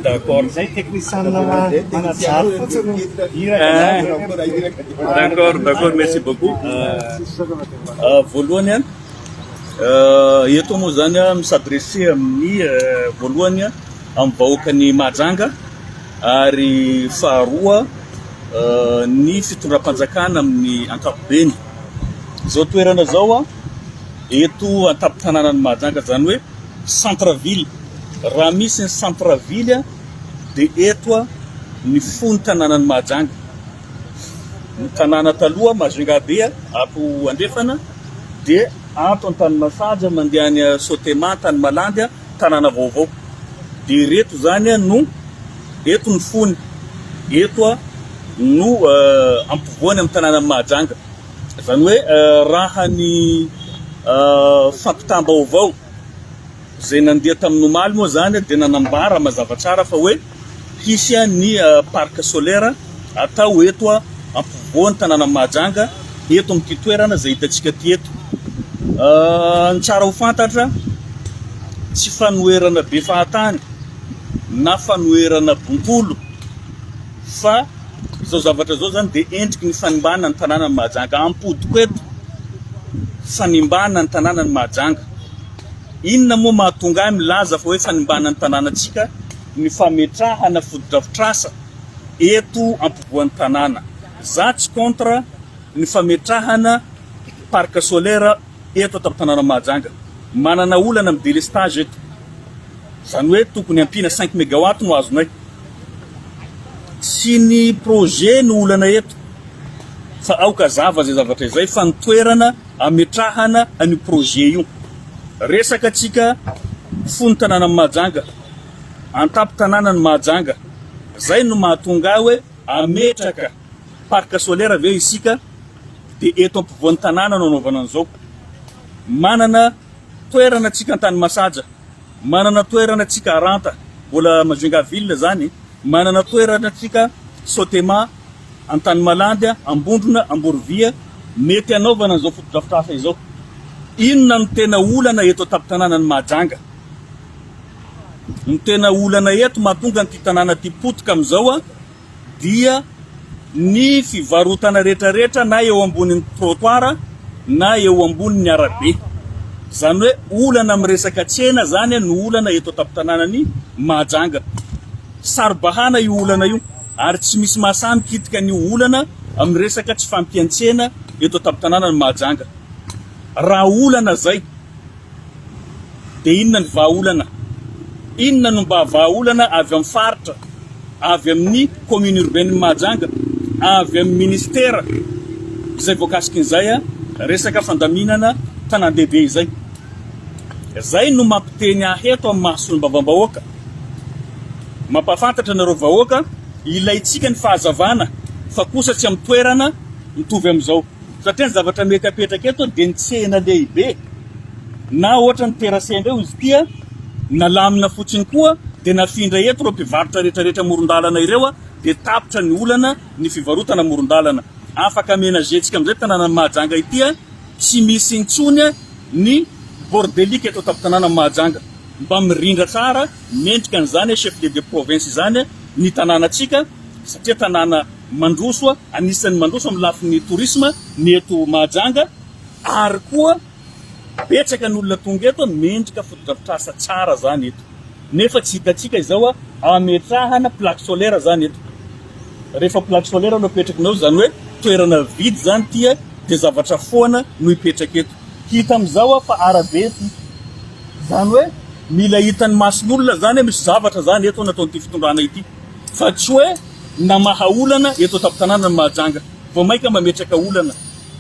D'accord. Zay technicien manajary fotsiny. D'accord, d'accord, merci beaucoup. Voalohany an, eto moa zany an mi-s'adresser amin'ny voalohany an amin'ny vahoakan'i Mahajanga ary faharoa ny fitondram-panjakana amin'ny ankapobeny. Izao toerana izao an, eto an-tampon-tanànan'i Mahajanga, izany hoe centre ville. Raha misy ny centre ville dia eto ny fon'ny tanànan'i Mahajanga. Ny tanàna taloha Majunga be ato andrefana dia ato Antanimasaja mandeha any Sotema Antanimalandy tanàna vaovao. Dia ireto izany no eto ny fony, eto no ampovoany amin'ny tanànan'i Mahajanga. Izany hoe raha ny fampitam-baovao izay nandeha tamin'ny omaly moa izany dia nanambara mazava tsara fa hoe hisy ny parc solaire atao eto ampovoan'ny tanànan'i Mahajanga, eto amin'ity toerana izay hitantsika ity eto. Ny tsara ho fantatra, tsy fanoherana be fahatany na fanoherana bontolo fa izao zavatra izao izany dia endriky ny fanimbana ny tanànan'i Mahajanga. Ampodiko eto, fanimbana ny tanànan'i Mahajanga. Inona moa mahatonga ahy milaza fa hoe fanimbana ny tanànantsika ny fametrahana fotodrafitrasa eto ampovoan'ny tanàna? Za tsy contre ny fametrahana parc solaire eto an-tampon-tanànan'i Mahajanga. Manana olana amin'ny délestage eto. Izany hoe tokony ampiana cinq mégawatt no azonay. Tsy ny projet no olana eto fa aoka hazava izay zavatra izay fa ny toerana ametrahana an'io projet io. Resaka tsika fony tanànan'i Mahajanga, an-tampon-tanànan'i Mahajanga. Zay no mahatonga ahy hoe ametraka parc solaire ve isika dia eto ampovoan'ny tanàna no anaovana an'izao. Manana toerana tsika Antanimasaja, manana toerana tsika Aranta, mbola Majunga ville zany, manana toerana tsika Sotema, Antanimalandy, Ambondrona, Amborovia, mety hanaovana an'izao fotodrafitrasa izao. Inona no tena olana eto an-tampon-tanànan'i Mahajanga? Ny tena olana eto mahatonga an'ity tanàna ity potika amin'izao dia ny fivarotana rehetrarehetra na eo ambonin'ny trottoir na eo ambonin'ny arabe. Izany hoe olana amin'ny resaka tsena izany no olana eto an-tampon-tanànan'i Mahajanga. Saro-bahana io olana io ary tsy misy mahasahy mikitika an'io olana amin'ny resaka tsy fahampian-tsena eto an-tampon-tanànan'i Mahajanga. Raha olana izay dia inona ny vahaolana? Inona no mba vahaolana avy amin'ny faritra, avy amin'ny commune urbaine Mahajanga, avy amin'ny ministera izay voakasikin'izay resaka fandaminana tanàn-dehibe izay? Izay no mampiteny ahy eto amin'ny maha solombavambahoaka. Mampahafantatra anareo vahoaka, ilaintsika ny fahazavana fa kosa tsy amin'ny toerana mitovy amin'izao. Satria ny zavatra mety apetraka eto dia ny tsena lehibe na ohatra ny terrasse-ndreo izy ity nalamina fotsiny koa dia nafindra eto ireo mpivarotra rehetrarehetra amoron-dalana ireo dia tapitra ny olana ny fivarotana amoron-dalana. Afaka aménager-tsika amin'izay tanànan'i Mahajanga ity tsy misy intsony ny bordelique eto an-tampon-tanànan'i Mahajanga. Mba mirindra tsara mendrika an'izany chef-lieu de province izany ny tanànantsika satria tanàna mandroso, anisan'ny mandroso amin'ny lafiny tourisme ny eto Mahajanga ary koa betsaka ny olona tonga eto, mendrika fotodrafitrasa tsara zany eto. Nefa tsy hitantsika izao ametrahana plaque solaire zany eto. Rehefa plaque solaire no apetrakinao izany hoe toerana vide zany ity dia zavatra foana no hipetraka eto. Hita amin'izao fa arabe ity. Izany hoe mila hitan'ny mason'olona zany misy zavatra zany eto nataon'ity fitondrana ity fa tsy hoe namaha olana eto an-tampon-tanànan'i Mahajanga. Vao mainka mametraka olana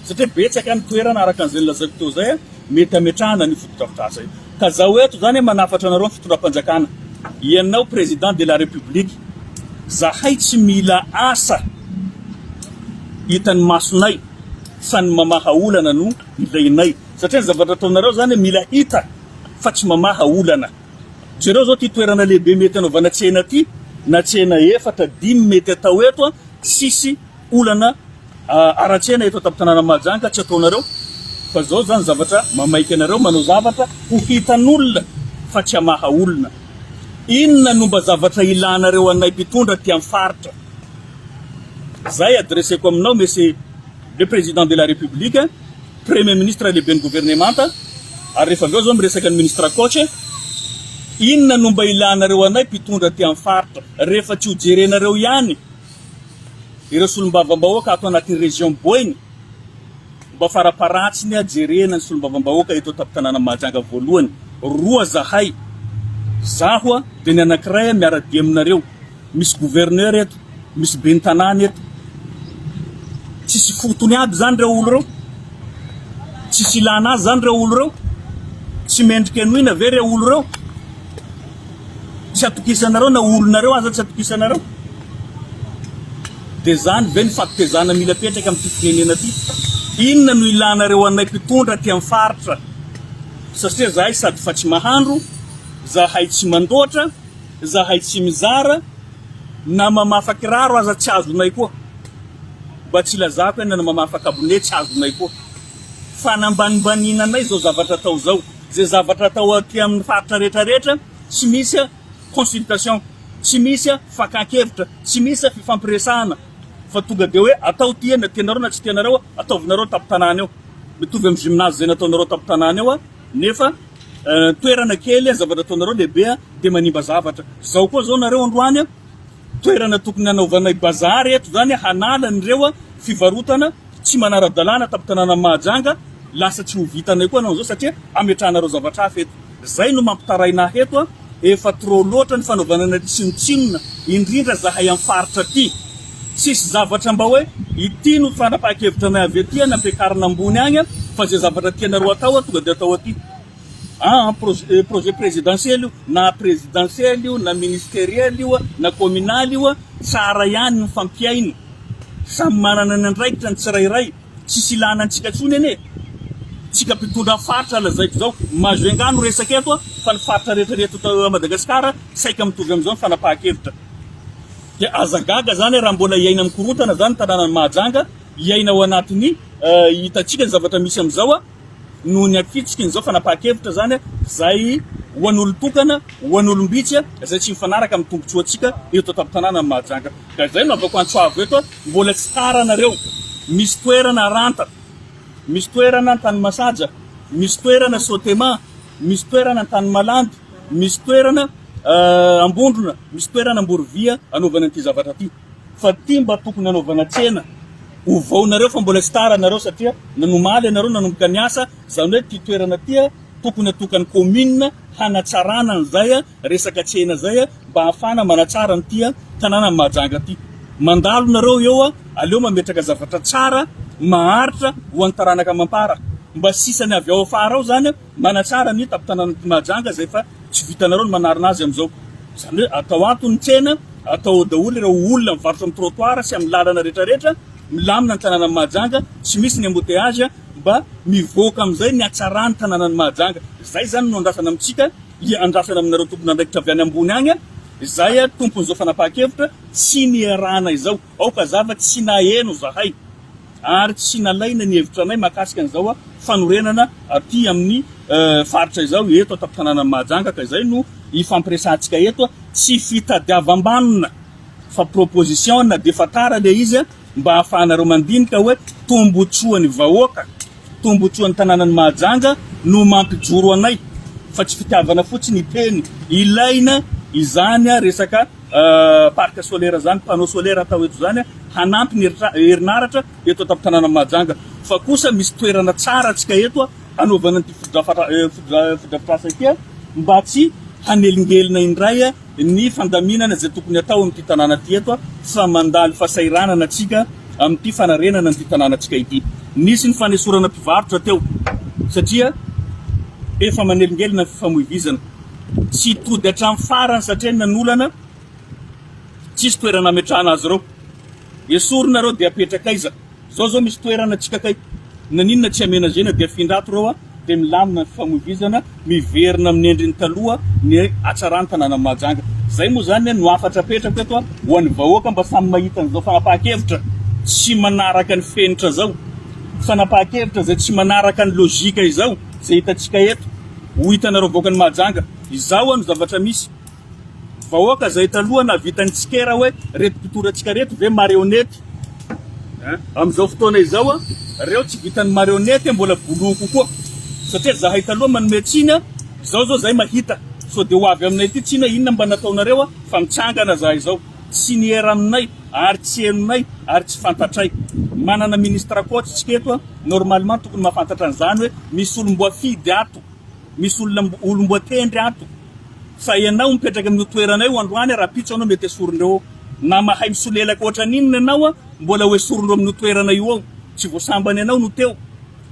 satria betsaka ny toerana araka an'izay nolazaiko teo izay mety hametrahana an'io fotodrafitrasa io. Ka zaho eto zany manafatra anareo ny fitondram-panjakana, ianao président de la république, zahay tsy mila asa hitan'ny masonay fa ny mamaha olana no ilainay satria ny zavatra ataonareo zany mila hita fa tsy mamaha olana. Jereo zao ty toerana lehibe mety anaovana tsena ty, na tsena efatra, dimy mety atao eto tsisy olana ara-tsena eto an-tampon-tanànan'i Mahajanga tsy ataonareo fa zao zany zavatra mamaika anareo manao zavatra ho hitan'olona fa tsy hamaha olona. Inona no mba zavatra ilanareo anay mpitondra aty amin'ny faritra? Zay adresseko aminao Monsieur le Président de la République, Premier Ministre lehiben'ny governemanta ary rehefa avy eo zao miresaka ny Ministre Coach, inona no mba ilanareo anay mpitondra aty amin'ny faritra rehefa tsy ho jerenareo ihany ireo solombavambahoaka ato anatin'ny région Boeny mba faraparatsiny jerena ny solombavambahoaka eto an-tampon-tanàna Mahajanga voalohany roa zahay zaho dia ny anankiray miara-dia aminareo misy gouverneur eto misy ben'ny tanàna eto tsisy fotony aby zany ireo olo ireo tsisy ilana azy zany ireo olo ireo tsy mendrika henoina ve ireo olo ireo Tsy atokisanareo na olonareo aza tsy atokisanareo. Dia zany ve ny fampitezana mila apetraka amin'ity firenena ty? Inona no ilanareo anay mpitondra aty amin'ny faritra? Satria zahay sady fa tsy mahandro, zahay tsy mandoatra, zahay tsy mizara, na mamafa kiraro aza tsy azonay koa. Mba tsy ilazako hoe na mamafa kabone tsy azonay koa. Fanambanimbaniana anay zao zavatra atao zao. Izay zavatra atao aty amin'ny faritra rehetra rehetra tsy misy consultation, tsy misy fakan-kevitra, tsy misy fifampiresahana fa tonga dia hoe atao ity na tianareo na tsy tianareo ataovinareo tampon-tanàna eo. Mitovy amin'ny gymnase izay nataonareo tampon-tanàna eo nefa toerana kely zavatra ataonareo lehibe dia manimba zavatra. Izao koa izao nareo androany toerana tokony hanaovanay bazary eto izany hanala an'ireo fivarotana tsy manara-dalàna tampon-tanànan'i Mahajanga, lasa tsy ho vitanay koa hanao an'izao satria ametrahanareo zavatra hafa eto. Zay no mampitaraina ahy eto a, efa trop loatra ny fanaovana anay tsinontsinona, indrindra zahay am faritra aty. Tsisy zavatra mba hoe ity no fanapahan-kevitra anay avy aty nampiakarina ambony agny fa zay zavatra tianareo atao tonga de atao aty. Aa projet présidentiel io, na présidentiel io, na ministériel io, na communal io, tsara ihany ny mifampihaino. Samy manana ny andraikitra ny tsirairay, tsisy ilana antsika tsony anie tsika mpitondra faritra lazaiko zao, Majunga no resaka eto fa ny faritra rehetra rehetra eto Madagascar saika mitovy amizao ny fanapahan-kevitra. Dia aza gaga zany raha mbola hiaina amin'ny korontana zany ny tanànan'i Mahajanga, hiaina ao anatin'ny hitantsika ny zavatra misy amizao noho ny afitsiky ny zao fanapahan-kevitra zany zay ho an'olon-tokana, ho an'olom-bitsy izay tsy mifanaraka amin'ny tombontsoantsika eto an-tampon-tanànan'i Mahajanga. Ka izay no avoako antso avo eto, mbola tsy tara nareo, misy toerana Aranta, misy toerana Antanimasaja, misy toerana Sotema, misy toerana Antanimalandy, misy toerana Ambondrona, misy toerana Amborovia anaovana an'ity zavatra ity. Fa ty mba tokony anaovana tsena. Ovao nareo fa mbola tsy tara nareo satria nanomaly ianareo nanomboka niasa, zany hoe ty toerana ty tokony atokan'ny commune hanatsarana an'izay resaka tsena zay mba ahafahana manatsara an'ity tanànan'i Mahajanga ty. Mandalo nareo eo aleo mametraka zavatra tsara maharitra ho an'ny taranaka amam-para. Mba sisany avy ao afara ao zany manatsara ny tampon-tanànan'i Mahajanga zay fa tsy vitanareo ny manarina azy amin'izao. Izany hoe atao ato ny tsena, atao ao daholo ireo olona mivarotra amin'ny trottoir sy amin'ny lalana rehetrarehetra, milamina ny tanànan'i Mahajanga, tsy misy ny embouteillage, mba mivoaka amin'izay ny hatsaran'ny tanànan'i Mahajanga. Izay izany no andrasana amintsika, andrasana aminareo tompon'andraikitra avy any ambony any, izay tompon'izao fanapahan-kevitra tsy niarahana izao. Aoka hazava, tsy naheno izahay. ary tsy nalaina ny hevitra anay mahakasika an'izao fanorenana aty amin'ny faritra izao eto an-tampon-tanànan'i Mahajanga ka izay no ifampiresahantsika eto, tsy fitadiavam-banona fa proposition na dia efa tara ilay izy mba hahafahanareo mandinika hoe tombotsoan'ny vahoaka, tombotsoan'ny tanànan'i Mahajanga no mampijoro anay fa tsy fitiavana fotsiny hiteny, ilaina izany resaka parc solaire izany, panneau solaire atao eto izany hanampy ny herinaratra eto an-tampon-tanànan'i Mahajanga fa kosa misy toerana tsara antsika eto hanaovana an'ity fotodrafitrasa ity mba tsy hanelingelina indray ny fandaminana izay tokony hatao amin'ity tanàna ity eto fa mandalo fahasahiranana antsika amin'ity fanarenana an'ity tanànantsika ity. Nisy ny fanesorana mpivarotra teo satria efa manelingelina ny fifamoivizana. Tsy tody hatramin'ny farany satria nanolana tsisy toerana ametrahana azy ireo. Esorina ireo dia apetraka aiza? Zao zao misy toerana tsika kay naninona tsy aménager-na dia afindra ato ireo dia milamina ny fifamoivizana, miverina amin'ny endriny taloha ny hatsaran'ny tanànan'i Mahajanga. Zay moa zany no hafatra apetrako eto ho an'ny vahoaka mba samy mahita an'izao fanapahan-kevitra tsy manaraka ny fenitra zao, fanapahan-kevitra izay tsy manaraka ny logique izao izay hitantsika eto. Ho hitanareo vahoakan'i Mahajanga izao no zavatra misy. Vahoaka zay taloha nahavita nitsikera hoe reto mpitondra antsika reto ve marionety Amin'izao fotoana izao reo tsy vitan'ny marionety mbola boloho kokoa satria zahay taloha manome tsiny izao zao zahay mahita sao dia ho avy aminay aty tsiny inona mba nataonareo fa mitsangana zahay izao tsy niera aminay ary tsy henonay ary tsy fantatray manana ministre coach tsika eto normalement tokony mahafantatra an'izany hoe misy olom-boafidy ato Misy olona olom-boatendry ato fa ianao mipetraka amin'io toerana io androany rahampitso ianao mety esorin'ireo ao. Na mahay misolelaka ohatran'inona ianao mbola ho esorin'ireo amin'io toerana io ao. Tsy vao sambany ianao no teo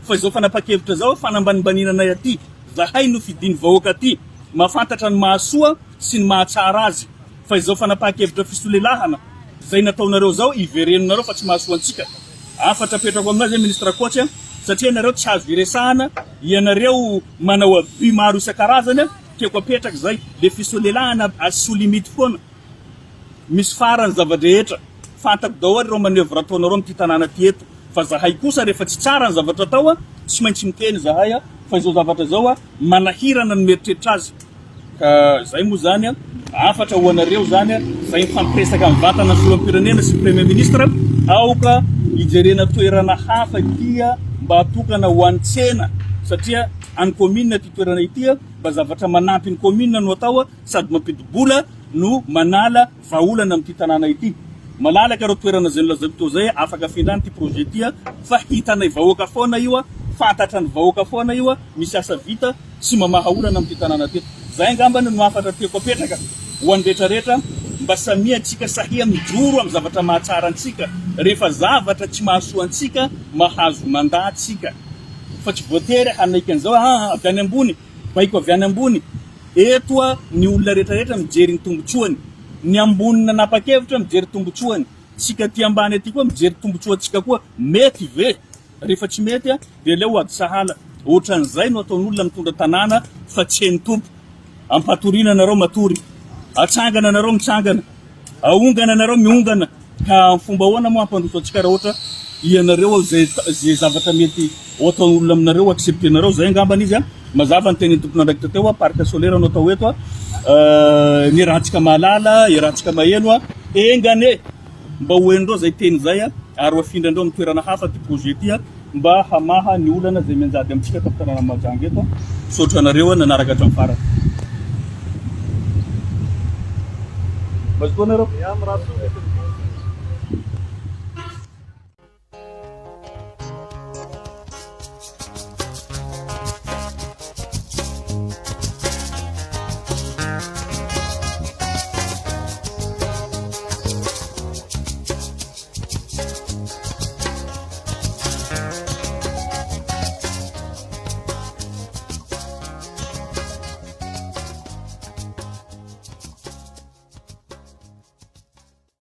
fa izao fanapahan-kevitra izao fanambanimbaniana anay aty. Zahay no fidin'ny vahoaka aty. Mahafantatra ny mahasoa sy ny mahatsara azy fa izao fanapahan-kevitra fisolelahana izay nataonareo izao iverenonareo fa tsy mahasoa antsika. Hafatra apetrako aminao izay Ministre Coach satria ianareo tsy azo iresahana, ianareo manao abus maro isan-karazany, tiako apetraka izay, le fisolelahana asio limite foana, misy farany zava-drehetra, fantako daholo ireo manoeuvre ataonareo amin'ity tanàna ity eto, fa zahay kosa rehefa tsy tsara ny zavatra atao tsy maintsy miteny zahay fa izao zavatra izao manahirana ny mieritreritra azy. Ka zay moa zany an, hafatra ho anareo zany an, zay mifampiresaka mivantana ny filoham-pirenena sy ny premier ministre, aoka hijerena toerana hafa ity mba hatokana ho an'ny tsena satria an'ny commune ity toerana ity, mba zavatra manampy ny commune no atao sady mampidi-bola no manala vahaolana amin'ity tanàna ity. Malalaka ireo toerana izay nolazaiko teo izay, afaka afindrana ity projet ity fa hitanay vahoaka foana io, fantatra ny vahoaka foana io, misy asa vita sy mamaha olana amin'ity tanàna ity. Izay angambany no hafatra tiako apetraka ho an'ny rehetra rehetra, mba samia antsika sahia mijoro amin'ny zavatra mahatsara antsika, rehefa zavatra tsy mahasoa antsika mahazo mandà tsika fa tsy voatery hanaiky an'izao aa avy any ambony, baiko avy any ambony. Eto ny olona rehetra rehetra mijery ny tombotsoany. Ny ambony nanapa-kevitra mijery tombotsoany. Tsika aty ambany aty koa mijery tombotsoantsika koa. Mety ve? Rehefa tsy mety dia aleo ady sahala. Ohatran'izay no ataon'olona mitondra tanàna fa tsy hain'ny Tompo. Ampatoriana anareo matory. Atsangana anareo mitsangana. Aongana anareo miongana. Ka amin'ny fomba ahoana moa hampandroso antsika raha ohatra ianareo izay izay zavatra mety ho ataon'olona aminareo accepter-nareo. Izay angambany izy. Mazava ny tenin'ny tompon'andraikitra teo, parc solaire no atao eto. Ny iarahantsika mahalala, iarahantsika maheno, enga anie mba ho henondreo izay teny izay ary ho afindrandreo amin'ny toerana hafa ity projet ity mba hamaha ny olana izay mianjady amintsika eto amin'ny tanànan'i Mahajanga eto. Misaotra anareo nanaraka hatramin'ny farany. Mazotoa nareo.